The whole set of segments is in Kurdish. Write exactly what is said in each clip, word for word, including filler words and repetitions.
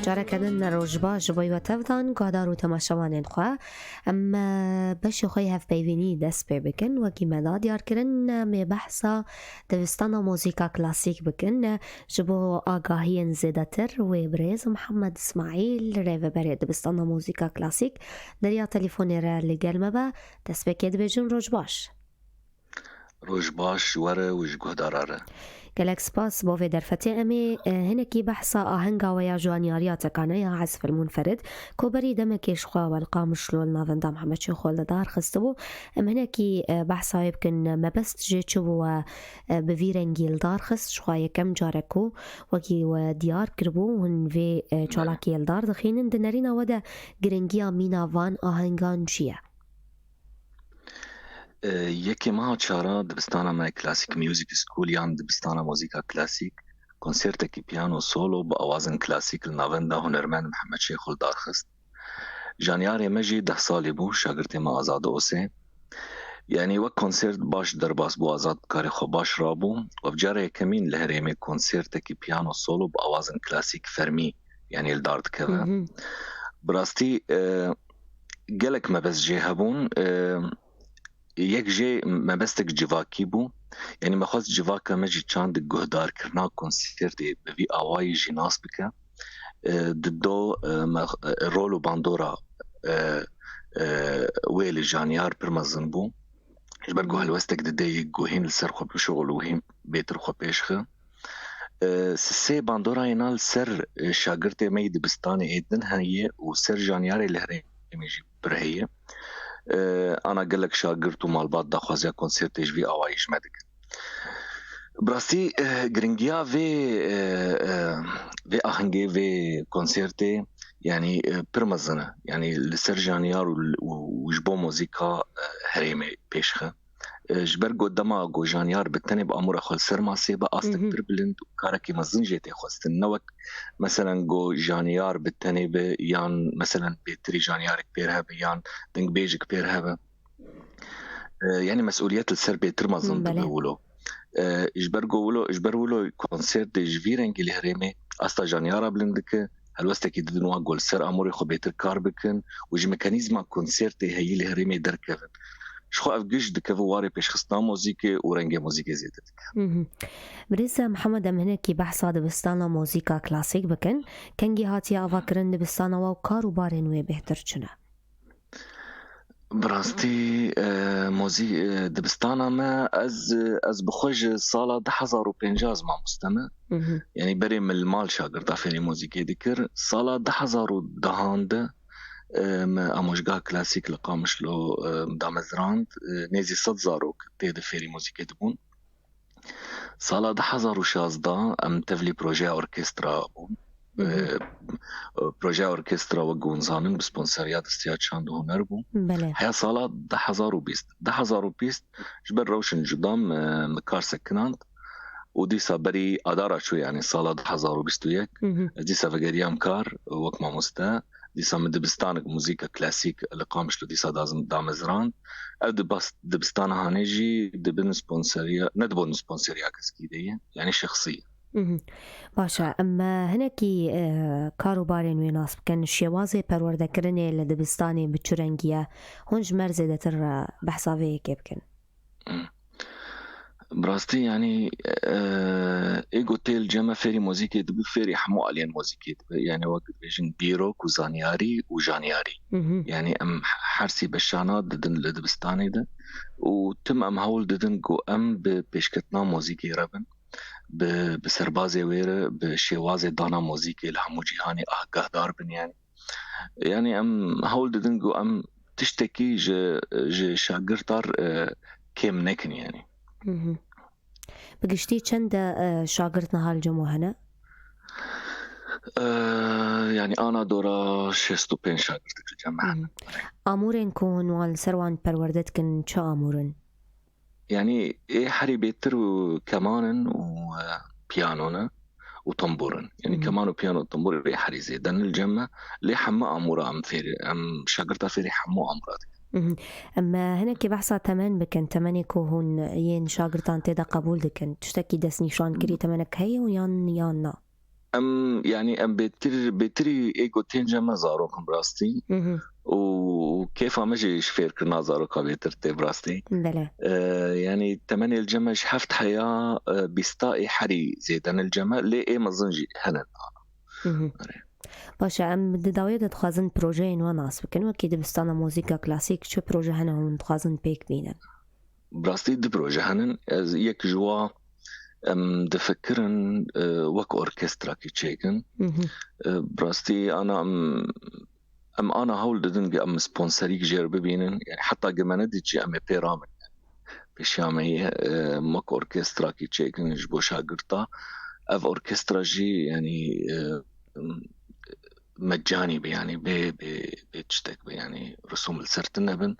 Careke din roj baş ji bo we tevdan guhdar û temaşevanên xwe. Em, e, beşê xwe yê hevpeyvînî dest pê bikin. Wekî me da diyar kirin, em ê behsa dibistana muzîka klasîk bikin. Ji bo agahiyên zêdetir wê birêz Mihemed Îsmaîl, rêveberê dibistana muzîka klasîk, di riya telefonê re li gel me be. Destpêkê dibêjin roj baş. Roj baş ji we re û ji guhdara re. Gelek spas bo vê derfetê. Em ê, e, hinekî behsa ahenga we ya janiyariya tekane ya Ezfil Munferid, ku berî demekê ji xwe we li Qamişlo li navenda Mihemed Şêxo li dar xistibû. Em hinekî, e, behsa wê bikin, mebest jê çi bû we, e, bi vî rengî li dar xist, ji xwe yekem carek ku wekî we diyar kiribû, hûn vê, e, Belê. çalakiyê li dar dixînin. Di nerîna we de giringiya mîna van ahengan çi ye? E, yekê meha çara dibistana me Classic Music School yan dibistana muzîka klasîk, konsertekî piyano solo bi awazên klasîk li navenda hunermend Mihemed Şêxo li dar xist. Janiyarê me jî deh salî bû, şagirtê me Azad Osê. Yanî wek konsert baş derbas bû, Azad karê xwe baş rabû. Ev cara yekemîn li herêmê konsertekî piyano solo bi awazên klasîk fermî, yanî li dar dikeve. Hı hı. Bi rastî, e, gelek mebest jê hebûn. E, yek jê mebestek civakî bû. Yanî me xwest civaka me jî çand guhdarkirina konsertê bi vî awayî jî nas bike. E, di do, e, me, e, rol û bandora, e, e, wê li janiyar pir mezin bû. Ji ber ku helwestek dide yek ku hîn li ser xwe bişuxul û hîn bêtir xwe pêş xi. E, sê bandorayê na li ser, e, şagirtê me yê dibistanê ê din heye û ser janiyarê li herêmê jî pir heye. E, ana gelek şagirt û malbat daxwaziya konsertê ji vî awayî ji me dikin. Bi rastî, e, giringiya vê, e, e, vê ahengê, vê konsertê, yanî, e, pir mezin e. Yanî li ser janiyar û, û, û ji bo muzîka, e, herêmê pêşxe. E, ji ber ku dema ku janiyar bi tenê bi amûra xwe li ser masê be, astek Mhm. pir bilind û karekî mezin jê tê xwestin. Ne wek, meselen, ku janiyar bi tenê be yan, meselen, bêtirî janiyarek pêr hebe yan dengbêjek pêr hebe. E, yanî mesûliyet li ser bêtir mezin Hmm, dibe belê. wilo. E, ji ber ku wilo, ji ber wilo konsertê ji vî rengî li herêmê asta janiyara bilind dike, helwestekî didin wan ku li ser amûrê xwe bêtir kar bikin û ji mekanîzma konsertê heyî li herêmê derkevin. Ji xwe ev giş dikeve warê pêşxistina muzîkê û rengê muzîkê zêde dike. Mhm. Birêz Mihemed, em hinekî behsa dibistana muzîka klasîk bikin. Kengî hatiye avakirin dibistana we û kar û barên wê bêhtir çi ne? Bi rastî, e, mozî-, e, dibistana me, ez, ez bi xwe ji sala du hezar û pêncî ez mamoste me. Mhm. Yanî berê min li mal şagirta fêrî mozîkê dikir. Sala du hezar û dehan de, e, me amojgah klasîk li Qamişlo, e, damezrand. E, nêzî sed zarok tê de fêrî mozîkê dibûn. Sala du hezar û şazdeh em tevlî projeya orkestra bûn. Hı hı. Ee, projeya orkestra, wek hûn zanin, bi sponseriya Desteya Çand û Huner bû. Belê. Heya sala du hezar û bîst. Du hezar û bîst ji ber rewşên cuda me, me kar sekinand û dîsa berî adara çû, yanî sala du hezar û bîst û yek, Hı hı. ez dîsa vegeriyam kar wek mamoste. Dîsa min dibistanek muzîka klasîk li Qamişlo dîsa dazim damezrand. Ev dibas-, dibistana hanê jî di bin sponseriya, ne di bin sponseriya keskî de ye, yanî şexsî ye. Mhm. Baş e, em, e, hinekî, e, kar û barên wê nas bikin. Şêwazê perwerdekirinê li dibistanê bi çi rengî ye? Hûn ji me re zêdetir, e, behsa vê yekê bikin. Hmm. Bi rastî, yanî, e, ê ku tê li cem me fêrî muzîkê dibe, fêrî hemû aliyên muzîkê dibe. Yanî wek dibêjin dîrok û zanyarî û janiyarî. Mhm. Yanî em her sî beşana didin li dibistanê de û tim em hewl didin ku em bi pêşketina muzîkê re bin, bi, bi serbazê wê re, bi şêwazê dana muzîkê li hemû cîhanê agahdar bin yanî. Yanî em hewl didin ku em tiştekî ji, ji şagirtar, e, kêm nekin yanî. Mhm. Bi giştî çend e, şagirt niha li cem we hene? E, yanî ana dora şêst û pênc şagirtik li cem me hene. Mhm. Amûrên ku hûn wan li ser wan perwerde dikin çi amûr in? Yanî ê herî bêtir û keman in û, e, piyano ne û tombûr in. Yanî Mhm. keman û piyano û tombûr ê herî zêde ne li cem me. Lê hemû amûra em fêrî, em şagirta fêrî hemû amûra dikin. Mhm. Em, e, hinekî behsa temen bikin. Temenê ku hûn yên şagirtan tê de qebûl dikin. Tiştekî destnîşan kirî Mhm. temenek heye û yan, yan na? Em, yanî em bêtir, bêtirî ê ku tên cem me zarok in bi rastî. Mhm. Û kêfa me jî ji fêrkirina zaroka bêtir tê bi rastî. Belê. E, yanî temenê li cem me ji heft heya, e, bîsta ê herî zêde ne li cem me, lê ê mezin jî hene. Mhm. Erê. Baş e, em di dawiyê de dixwazin projeyên we nas bikin. Wekî dibistana muzîka klasîk, çi proje hene hûn dixwazin pêk bînin? Bi rastî du proje henin. Ez yek ji wa em difikirin, e, wek orkestrakî çêkin. Mhm. E, bi rastî ana em, em ana hewl didin ge em sponserîk jê re bibînin. Yani heta ge me nedît jî em ê pê ramin. Pêşiya me ye, e, em wek orkestrakî çêkin ji bo şagirta. Ev orkestra jî, yani, e, mecanî be, yani bê, bê, bê tiştek be, yani risûm li ser tune bin.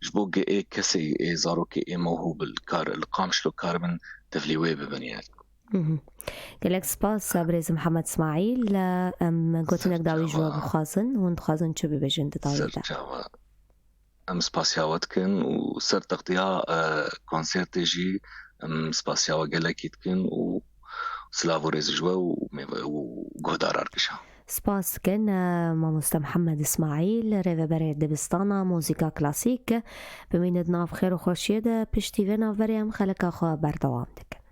Ji bo ge ê kesê, ê zarokê, ê mewhûb li kar, li Qamişlo karibin tevlî wê bibin, yani. Mhm. Gelek spas, birêz Mihemed Smaîl. Em gotinek dawî ji we bixwazin. Hûn dixwazin çi bibêjin di dawî de? Serçava. Em spasiya we dikin û ser textiya, e, konsertê jî em spasiya we gelekî dikin û silav û rêz ji we û mêve û guhdara kişa. Spas dikin, e, mamoste Mihemed Îsmaîl, rêveberê dibistana muzîka klasîk. Bimîne di nav xêr û xweşiyê de, piştî vê navberê em xeleka xwe berdewam dikin.